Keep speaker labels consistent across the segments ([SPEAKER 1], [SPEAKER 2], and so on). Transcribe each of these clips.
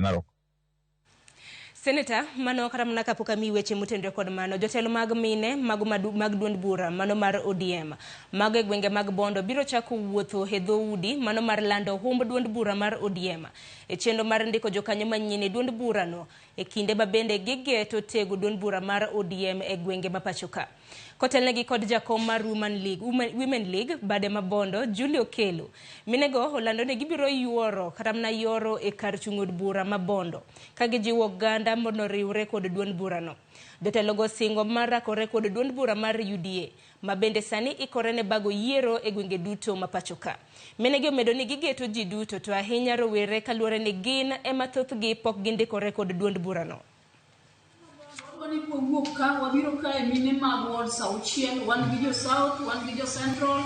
[SPEAKER 1] Narok.
[SPEAKER 2] Seneta, mano kata mana kapok amiyi weche motenore kod mano, jotelo mag mine mago mag duond bura mano mar ODM mago e gwenge mag Bondo biro chako wuotho e dhoudi mano mar lando humb duond bura mar ODM e chenro mar ndiko jokanyo manyien e duond burano e kinde ma bende gigeto tego duond bura mar ODM e gwenge ma pacho ka. Kotelnegi kod jakom mar Women League, Women League bade ma Bondo, Julie Okello. Minego olando ni gibiro yuoro kata mana yoro e kar chung' od bura ma Bondo ka gijiwo oganda mondo oriwre kod duond burano. Jotelogo singo mar rakore kod duond bura mar UDA ma bende sani ikore ne bago yiero e gwenge duto ma pacho ka. Minegi omedo ni gigeto ji duto to ahinya rowere kaluwore ni gin ema thothgi pok gindikore kod duond burano.
[SPEAKER 3] Wadwa ni kwawuok ka, wabiro kae mine mag ward 6, wan gi jo South, wan gi jo Central,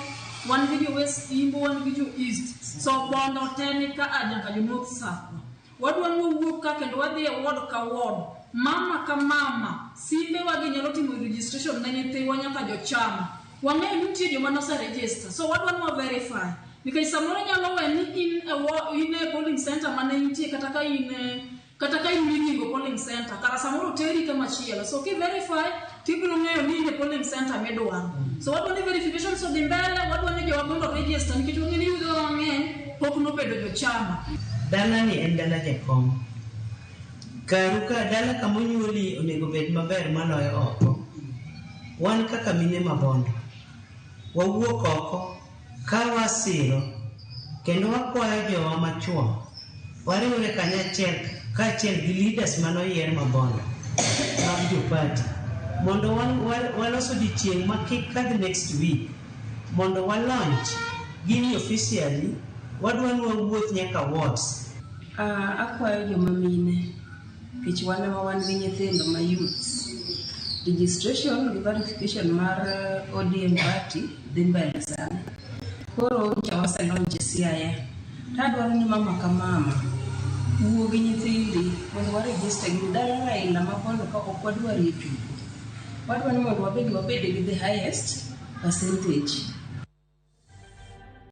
[SPEAKER 3] wan gi jo West Imbo, wan gi jo East. So Bondo te ni ka a nyaka jo North Sakwa. Wadwa ni wawuok ka kendo wadhi e ward ka ward, mama ka mama, simbe wa gi nyalo timo registration ne nyithiwa nyaka jo chama. Wang'eyo ni nitie joma nose register, so wadwa ni wa verify. Nikech samoro inyalo we ni in e, in e polling center mane intie kata ka in e kata ka in Migingo polling center kara samoro oteri kama chielo so ki verify tibiro ng'eyo ni in e polling center midwaro. So wadwa ni verification odhi mbele, wadwa ni jowa mondo register nikech wang'eyo ni yudho mang'eny pok nobedo jochama.
[SPEAKER 4] Dala ni en dala jakom. Karu ka dala kama onyuoli onego bed maber maloyo oko. Wan kaka mine ma Bondo, wawuok oko ka wasiro kendo wakwayo jowa machuo wariwre kanyachiel kaachiel gi leaders manoyier ma Bondo mag jo party mondo walos odiochieng' ma kik kadh next week mondo wa launch gini officially. Wadwa ni wawuoth nyaka wards.
[SPEAKER 5] Akwayo joma mine nikech wan ema wan gi nyithindo ma youths. Registration gi verification mar ODM party dhi mbele sani. Koro nyocha wase launch e Siaya. To adwaro ni mama ka mama wuo gi nyithindi mondo wa register gi dala Raila ma Bondo ka ok wadwarie tugo. Wadwa ni mondo wabed wabed gi the highest percentage.